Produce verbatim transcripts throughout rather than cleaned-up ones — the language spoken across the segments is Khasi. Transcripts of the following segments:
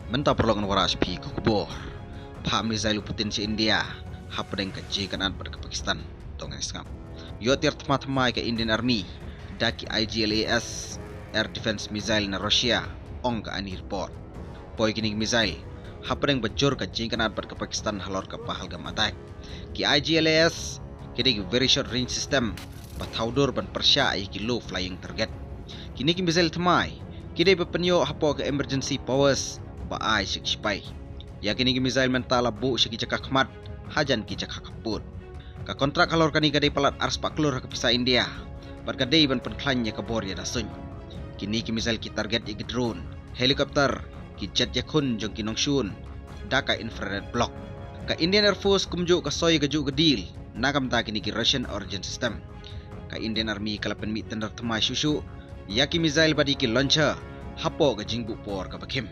Mynta paralok ngan wallam ïa phi ka khubor. Phah missile u Putin sha India hapdeng ka jingïakynad bad ka Pakistan. To ngin sngap. Ïoh tiar thma thma ïa ka Indian Army da ki I G L A S air defense missile na Russia, ong ka ANI report. Poi kine ki missile hapdeng ba jur ka jingïakynad bad ka Pakistan halor ka Pahalgam attack. Ki I G L A S ki dei ki very short range system ba thaw dur ban pyrshah ïa ki low flying target. Kine ki missile thymmai ki dei ba pynïoh hapoh ka emergency powers ba ai sha ki shipai. Ïa kine ki missile mynta la buh sha ki jaka khmat hajan ki jaka khappud. Ka kontrak halor kane ka dei palat arspah klur ha ka pisa India bad ka dei ban pynkhlaiñ ïa ka bor ïada suiñ. Kine ki missile ki target ïa ki drone, helicopter, ki jet ïakhun jong ki nongshun da ka infrared block. Ka Indian Air Force kumjuh ka soi kajuh ka deal na ka bynta kine ki Russian Origin System. Ka Indian Army ka la pynmih tender thymmai shuh shuh ïa ki missile bad ïa ki launcher hapoh ka jingbuh por kaba khim.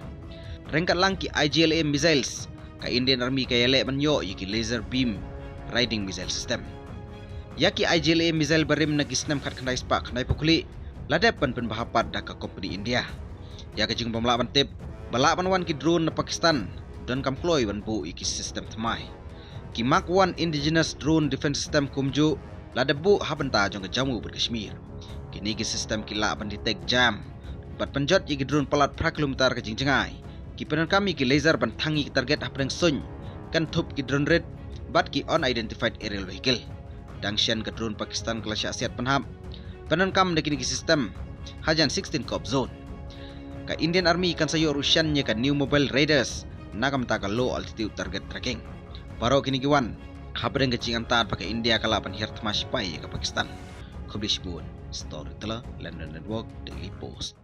Ryngkat lang ki I G L A missiles, ka Indian Army ka ïaleh ban ïoh ïa ki laser beam riding missile system. Ïa ki I G L A missile barim na ki snem khatkhyndai spah khyndaiphew khlieh la dep ban pynbha pat da ka company India. Ïa ka jingbym lah ban tip ba lah ban wan ki drone na Pakistan donkam kloi ban buh ïa ki system thymmai. Ki Mach one indigenous drone defense system kumjuh la dep buh ha bynta jong ka Jammu bad Kashmir. Kine ki system ki lah ban detect jam bad pynjot ïa ki drone palat phra kilometer ka jingjngai. Ki pyndonkam ïa ki laser ban thang ïa ki target hapdeng suiñ, kynthup ki drone rit bad ki unidentified aerial vehicle. Dang shen ka drone Pakistan ka la shah siat pynhap pyndonkam da kine ki system hajan sixteen CoP zone. Ka Indian Army kan sa ïoh ruh shen ïa ka new mobile radars na ka bynta ka low altitude target tracking. Baroh kine ki wan hapdeng ka jingangnud ba ka India ka lah ban hiar thma shipai ïa ka Pakistan. Khublei shibun. Storyteller, London Network, Daily Post.